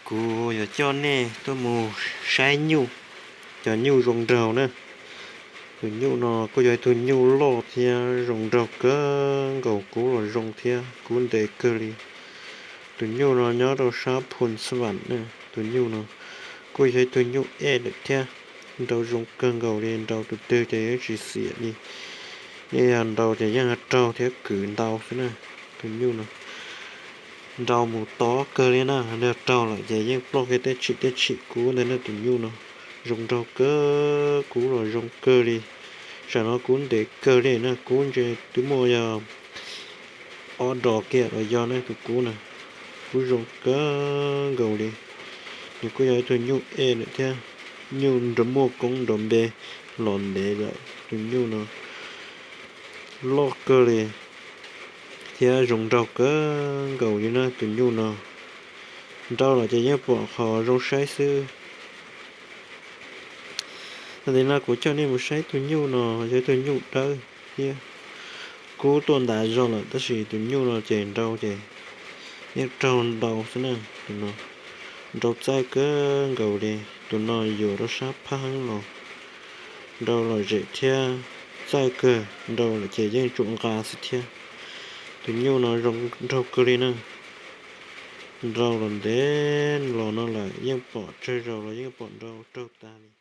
Kuv yuav coj nej tuaj mus saib nyuj, cov nyuj zoo nraug na. Tus nyuj no kuj yog ib tug nyuj loj thiab zoo nraug kawg nkaus, kub los zoo thiab kub ntev kawg li. Tus nyuj no nyob rau sab Phoos Xas Vam na. Tus nyuj no kuj yog ib tug nyuj ej lawm thiab, nrau zoo kawg nkaus li, nrau tus twg ces yeej tsis xiam li. Yeej yog nrau ces yeej yog raug thiab kwv ntau xwb na. Tus nyuj no nrau mus tob kawg li na, yog raug lawm ces yeej ploj kiag tej tshim tej tshim kub ntag na. Tus nyuj no zoo nraug kawg, kub los zoo kawg li. Tsam no kub ntev kawg li na, kub ntshe twb muaj yog ob dos kiag los yog na. Tus kub na, kub zoo kawg nkaus li. Nws kuj yog ib tug nyuj ej lawm thiab, nyuj nrov muaj koob nrov npe los ntev lawm. Tus nyuj no loj kawg li thiab zoo nraug kawg nkaus li na. Tus nyuj no nrau lawm ces yeej pom qhov zoo saib xwb. Tam sim no kuv coj nej mus saib tus nyuj no, yog ib tug nyuj dawb thiab kub tuaj ntas zog lawm, tab sis tus nyuj no ces nrau ces yeej raug ntau xwb na. Tus no nrau txaij kawg nkaus li. Tus no yuav rau sab phab heeb los, nrau lom zem thiab txaij kawg, nrau lawm ces yeej tsuas nqa xwb thiab. Tus nyuj no zoo nraug kawg li na. Nrau los ntev los no lawm, yeej pom tsawg zaus los yeej pom nrau raug tag li.